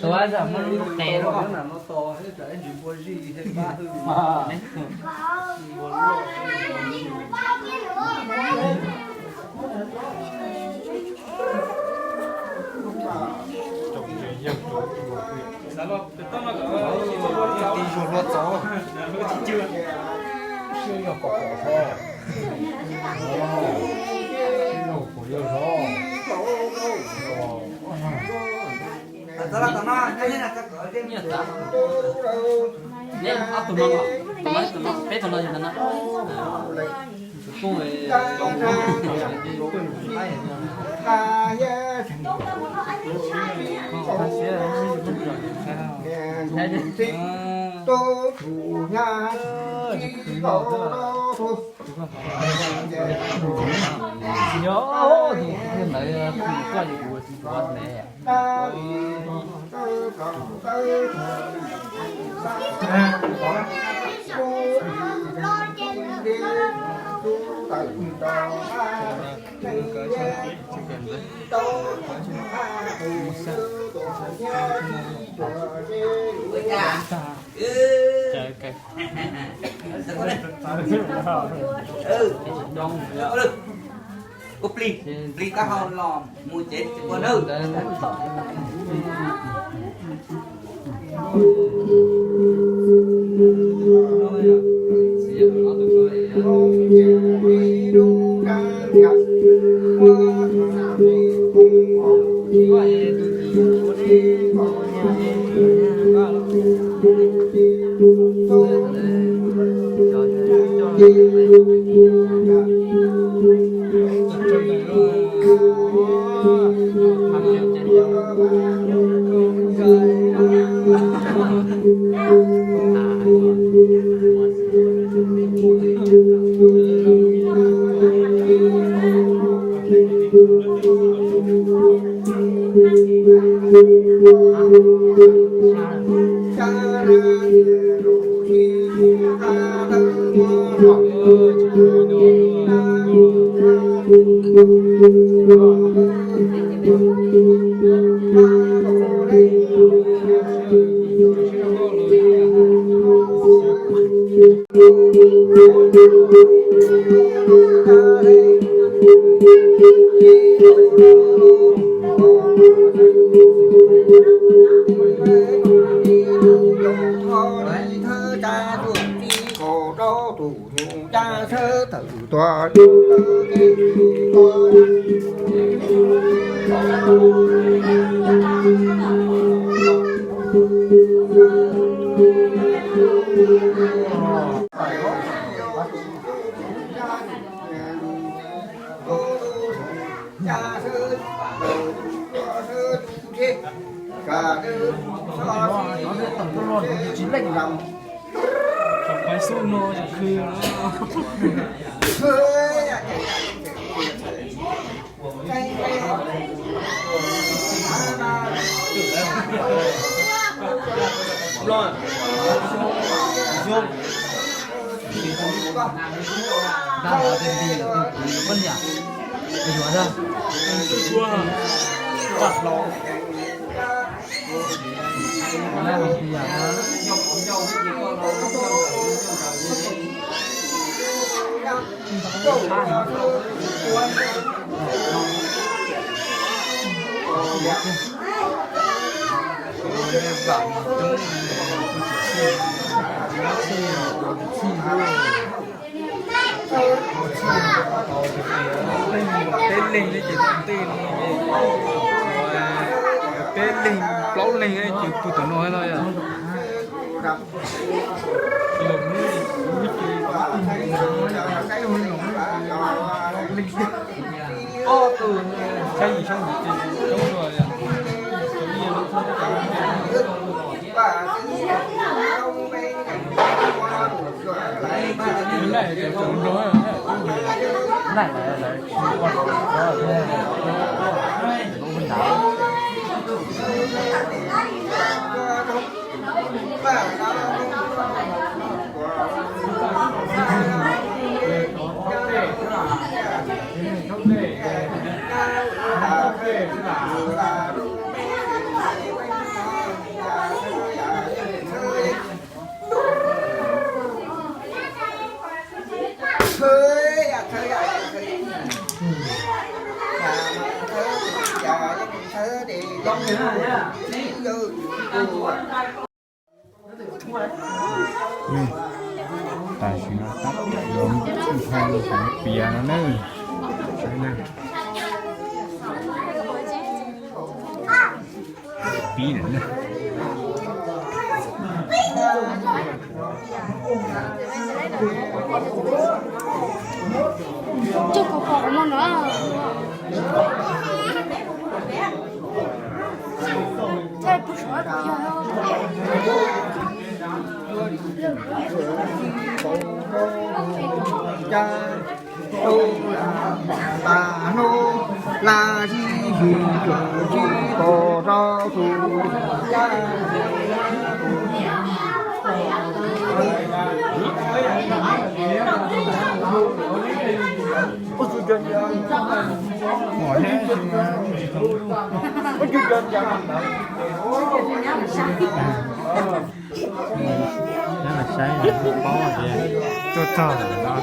Tuav zog muab lub qe rau. Ib tug zuag hlua txaus. Sib yog kom pom tso. Sib yog kom yog zov. Ob tug no, tus no, tus no, peb tug no yog tus no. Ua plig, plig taub hau los mus tsev tsis ua nawb. Tsis leej los tseem khw. Peb leeg ne ces tus ntej no, peb leeg plaub leeg ces pw tom no no yom. Los mus ces ib tug mus no, ib tug mus no, leej tiag. Ob tug saib yim saib ntawd ces coob dua yom. Laij lawv tsis ua lawv lub ntav. Tam sim no tab tom yuav mus txog piav no na. Saib na. Pib lawm na. Coj kaus pom no na. Saib, paub tias tuaj txog lawm no.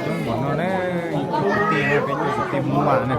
Coob npaum no na, ib tug kwv tij, peb tug kwv tij Hmoob Vaj na.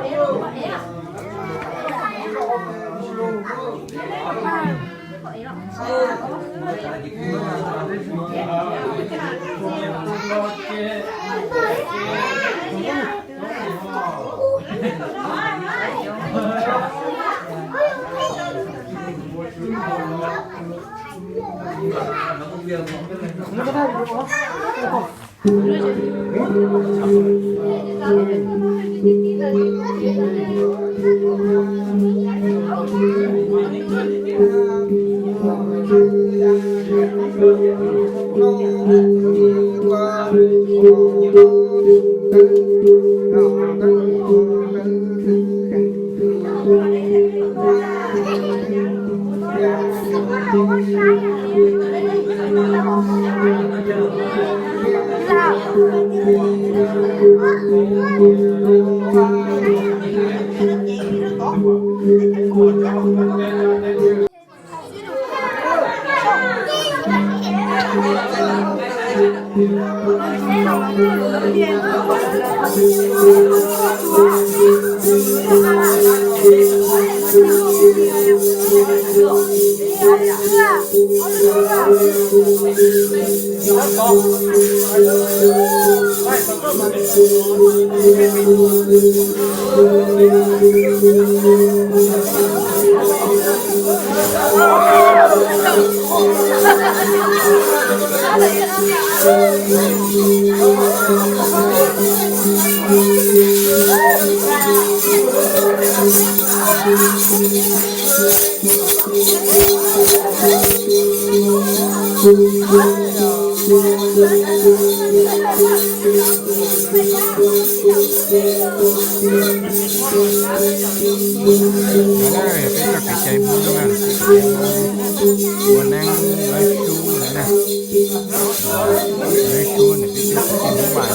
Peb txoj kev cai Hmoob na, ua neeb lawv sub lawm na. Lawv sub ntawm peb txoj kev cai Hmoob Vaj.